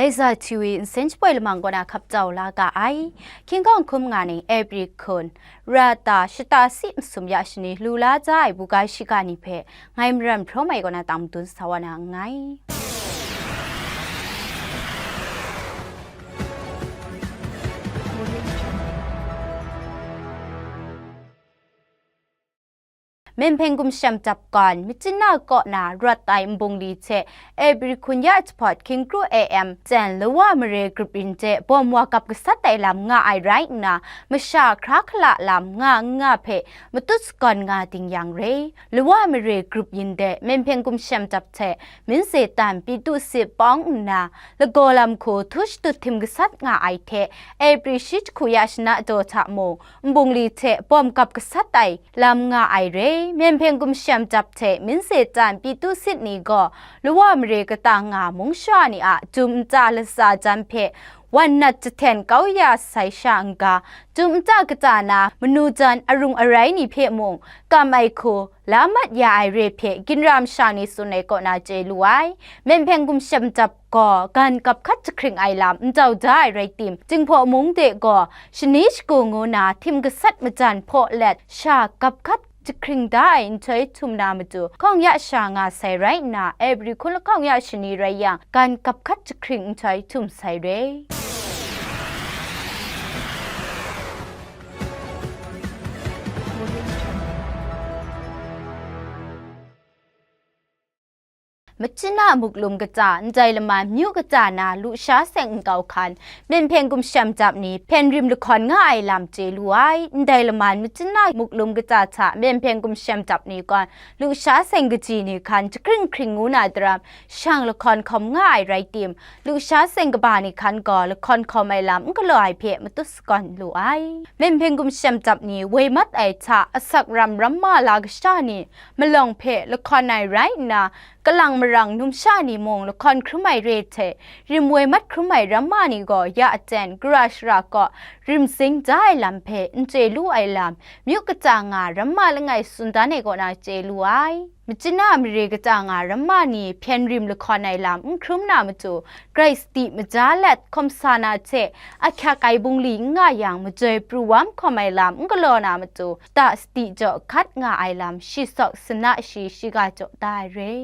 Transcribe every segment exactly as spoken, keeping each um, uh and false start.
Iza T V nsen shapoi lamang kaw na hkap jau la ga ai. Hkying hkawng hkum nga ning April hkun, Rata shata si masum ya shani lu la ja ai buga shiga ni hpe ngai maram hprawm ai kaw na tang madun sa wa na nngai. Myen Hpyen Gumshem Dap Kawn, Myitkyina kaw na rawt ai nbungli hte April hkun ya jahpawt hkying kru A M jen Lawa Mare grup yin de bawm wa gap gasat ai lam nga ai rai nna, masha hkra hkala lam nga n nga hpe matut sagawn nga ding yang re. Lawa Mare grup yin de Myen Hpyen Gumshem Dap hte Minze Tan Pyi Tu Sit pawng nna, lagaw lam hku htu shatut htim gasat nga ai hte, April shi jahku ya shana daw hta mung, nbungli hte bawm gap gasat ai lam nga ai re. Myen Hpyen Gumshem Dap hte Minze Tan Pyi Tu Sit ni gaw Lawa Mare kata nga mung sha ni a dum nta latsa jan hpe wan nat jahten kau ya sai sha n-ga, dum nta kata na manu jan arung arai ni hpe mung kam ai hku la mat ya ai re hpe ginra masha ni tsun ai kaw na chye lu ai. Myen Hpyen Gumshem Dap gaw gan gap hkat jahkring ai lam n jau da ai rai tim, Jinghpaw mung de gaw shani shagu ngu na htim gasat majan hpaw let sha gap hkat jahkring da ai nhtoi htum na matu, hkawng ya sha nga sai rai nna, April hkun lahkawng ya shani rai yang, gan gap hkat jahkring nhtoi htum sai re. Myitkyina Muklum kata, ndai laman myu kata na lusha seng nkau hkan, Myen Hpyen Gumshem Dap ni hpyen rim lahkawn nga ai lam chye lu ai. Ndai laman Myitkyina Muklum kata hta Myen Hpyen Gumshem Dap ni gawn lusha seng kaji ni hkan jahkring hkring ngu na daram, shang lahkawn hkawm nga ai rai tim, lusha seng kaba ni hkan gaw lahkawn hkawm ai lam n galaw ai hpe matut sagawn lu ai. Myen Hpyen Gumshem Dap ni woi mat ai hta asak ram ramma la kasha ni malawng hpe lahkawn ai rai nna, kalang marang numsha ni mung lahkawn hkrum ai re hte, rim woi mat hkrum ai ramma ni gaw ya aten gara shara kaw rim sing da ai lam hpe n chye lu ai lam, myu kata nga ramma langai tsun dan ai kaw na chye lu ai. Myitkyina mare kata nga ramma ni hpyen rim lahkawn ai lam n hkrum na matu, grai sadi maja let hkawm sa na hte, ahkyak ai bungli n nga yang, majoi pru wam hkawm ai lam n galaw na matu, ta sadi jaw hkat nga ai lam, shi sawk sana shi shiga jaw da ai re.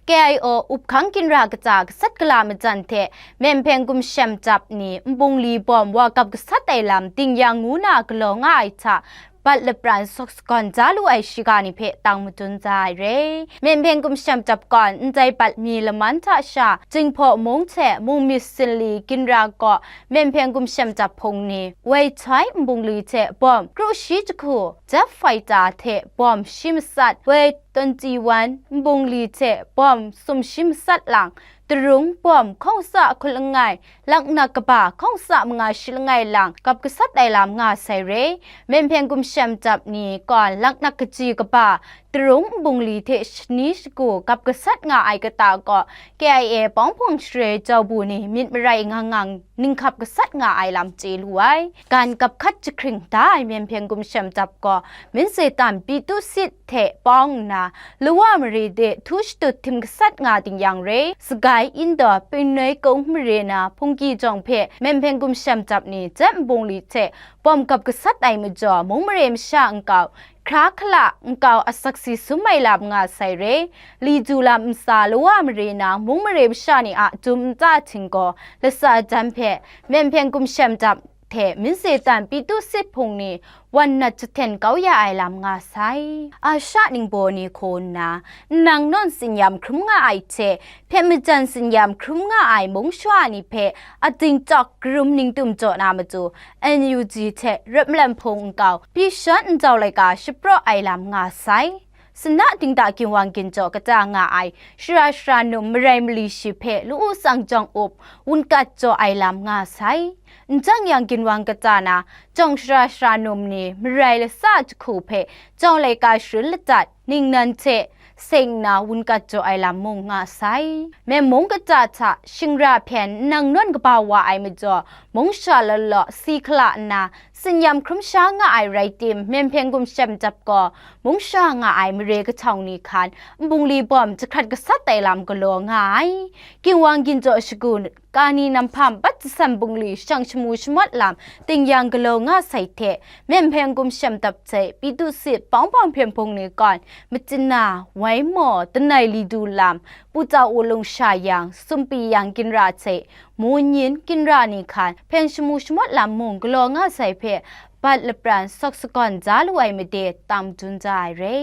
K I O up hkang ginra kata gasat gala majan hte Myen Hpyen Gumshem Dap ni nbungli bawm wa gap gasat ai lam ding yang ngu na galaw nga ai hta, bat lapran sawk sagawn da lu ai shiga ni hpe tang madun da ai re. Myen Hpyen Gumshem Dap gawn ndai bat mi laman hta sha, Jinghpaw mung hte Mungmyit Sinli ginra kaw Myen Hpyen Gumshem Dap hpung ni, Woi Choi nbungli hte bawm kru shi jahku, jet fighter hte bawm shi matsat, Woi twenty-one nbungli hte bawm sum shi matsat lang, Tarung bawm hkawng sa hkun langai, laknak kaba hkawng sa manga shi langai lang, gap gasat ai lam nga sai re. Myen Hpyen Gumshem Dap ni gawn laknak kaji kaba, Tarung nbungli hte shani shagu gap gasat nga ai kata gaw, K I A pawng hpung share jau bu ni myit marai ngang ngang ninghkap gasat nga ai lam chye lu ai. Gan gap hkat jahkring da ai Myen Hpyen Gumshem Dap gaw, Minze Tan Pyi Tu Sit hte pawng nna, Lawa mare de htu shatut htim gasat nga ding yang re, Sagai, Indaw, Pingnoi Kung mare na hpungki jawng hpe Myen Hpyen Gumshem Dap ni jet nbungli hte bawm gap gasat ai majaw, mung mare masha nkau, hkra hkala nkau asak si sum ai lam nga sai re. Li du lam ntsa Lawa mare na mung mare masha ni a dum nta htinggaw latsa jan hpe Myen Hpyen Gumshem Dap hte Minze Tan Pyi Tu Sit hpung ni wan nat jahten kau ya ai lam nga sai. Asha ningbaw ni hku nna, nnang nawn tsinyam hkrum nga ai hte, hpyen majan tsinyam hkrum nga ai mung shawa ni hpe ating tawk karum ningtum jaw na matu, N U G hte Raplam hpung nkau, Bishon Ndau laika shapraw ai lam nga sai. Sana dingda ginwang ginjaw kata nga ai, shara shara num marai mali shi hpe lu-u tsang jawng up, wunkat jaw ai lam nga sai. N jang yang ginwang kata na, jawng shara shara num ni marai latsa jahku hpe jawng laika sharin ladat, ningnan hte seng nna wunkat jaw ai lam mung nga sai. Myen mung kata hta shingra hpyen nnang nawn kaba wa ai majaw, mung sha law law si hkala nna, Tsin-yam hkrum sha nga ai rai tim, Myen Hpeng Gumshem Dap gaw mung sha nga ai mare kahtawng ni hkan nbungli bawm jahkrat gasat ai lam galaw nga ai. Ginwang Ginjaw Shagu, Kani Namhpa Npat Jasan Bungli shang shamu shamawt lam tingyang galaw nga sai hte, Myen Hpeng Gumshem Dap hte Pyi Tuk Sit Pawng Hpawng Hpyen Hpung ni kawn Machyin Na, Wai Maw, Danai Li Du Lam, Pu Tsa U Lung Sha Yang, Sumpi Yang Ginra hte Mu Nyin Ginra ni hkan hpeng shamu shamawt lam mung galaw nga sai hpe, bat lapran sawk sagawn ja lu ai made tang madun ja ai re.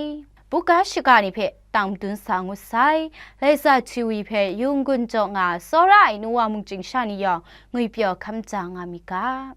Buga shiga ni hpe tang madun sa ngut sai. Laisa T V hpe Yawng Gun Jaw nga tsawra ai nu wa mungchying sha ni yawng ngwipyaw hkam ja nga mi ga.